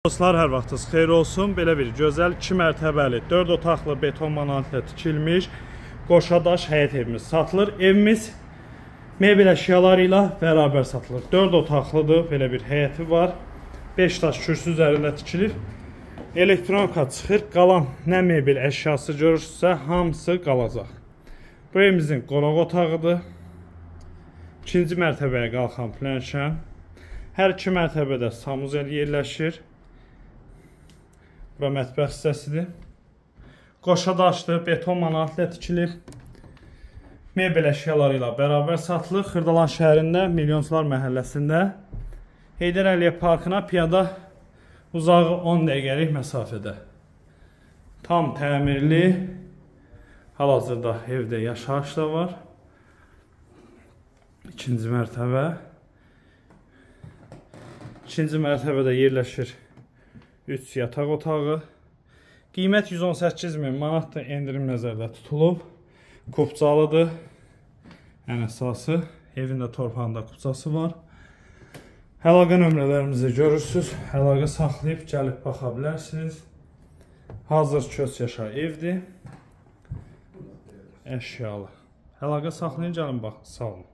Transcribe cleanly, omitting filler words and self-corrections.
Dostlar, hər vaxtınız xeyir olsun. Belə bir gözəl 2 mərtəbəli, 4 otaqlı beton monolitlə tikilmiş qoşadaş həyət evimiz satılır. Evimiz mebel əşyaları ilə bərabər satılır. 4 otaqlıdır, belə bir həyəti var. 5 daş kürsü üzərində tikilib. Elektronika çıxır. Qalan nə mebel əşyası görürsünüzsə, hamısı qalacaq. Bu evimizin qonaq otağıdır. İkinci mərtəbəyə qalxan plənkən. Hər iki mərtəbədə samuzel yerləşir. Bura mətbəx hissəsidir. Qoşa daşdır, beton monolitlə tikilib. Mebel əşyaları ilə bərabər satılır. Xırdalan şəhərində, Milyonçular məhəlləsində Heydər Əliyev parkına piyada uzağı 10 dəqiqəlik məsafədə. Tam təmirli, hal-hazırda evdə yaşayış da var. İkinci mərtəbə. İkinci mərtəbədə yerləşir 3 yataq otağı. Qiymət 118 min manatdır, endirim nəzərdə tutulub. Kupçalıdır. Ən əsası, evin də torpağında kupçası var. Əlaqə nömrələrimizi görürsünüz. Əlaqə saxlayıb gəlib baxa bilərsiniz. Hazır köç yaşa evdir. Əşyalı. Əlaqə saxlayın, gəlin baxın. Sağ olun.